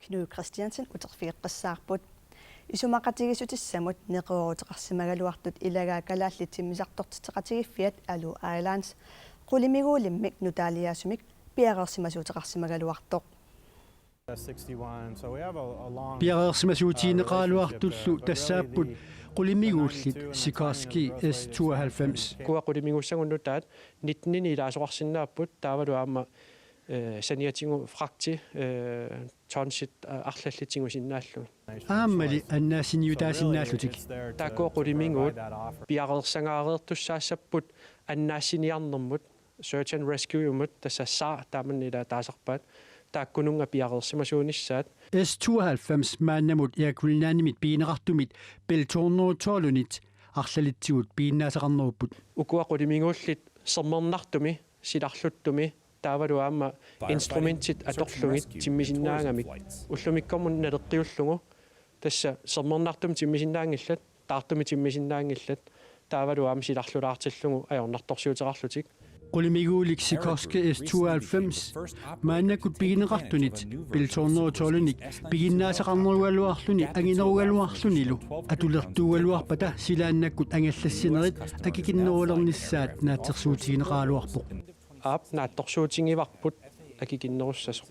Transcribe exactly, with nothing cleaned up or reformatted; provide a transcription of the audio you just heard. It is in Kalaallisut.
Knud Kristiansen uterfigeqqissaarput. Isumaqatigiissutissamut neqerooruteqarsimagaluartut ilagaat Kalaallit Timmisartortitseqatigiiffiat Alu Islands qulimiguulimmik nutaaliaasumik piareersimasuuteqarsimagaluartoq. Piareersimasuutigineqaraluartullu tassaapput qulimiguullit Sikorsky S tooghalvfems. Ukua qulimiguussagut nutaat nitten ilaasoqarsinnaapput taavalu aamma eh, saniatigut fragti eh, tonsit eh, arlallit tigusinnaallugit. Aammali annaassiniutaasinnaallutik. Taakkua qulimiguut piareersagaareertussaassapput annaassiniarnermut, search and rescuemut, tassa SAR taamanna ilaa taasarpaat, taakkununnga piareersimasuunissaat. S tooghalvfems maannamut Air Greenlandimit pigineqartumit Bell to hundrede tolvit arlalitsigut piginnaasaqarnerupput. Ukua qulimiguullit sermernartumi, silarluttumi taavalu aamma instrumentit atorlugit timmisinnaagamik ullumikkormiut naleqqiullugu, tassa sermernartumi timmisinnaanngillat, taartumi timmisinnaanngillat, taavalu aamma silarlulaartillugu ajornartorsiuteqarlutik. Qulimiguulik Sikorsky S tooghalvfems maannakkut pigineqartunit Bell to hundrede tolvit piginnaasaqarnerugaluarluni anginerugaluarlunilu atulertuugaluarpata silaannakkut angallassinerit akikinnerulernissaat naatsorsuutigineqaraluarpoq. Aap, naatsorsuutigivarput akikinnerussasoq.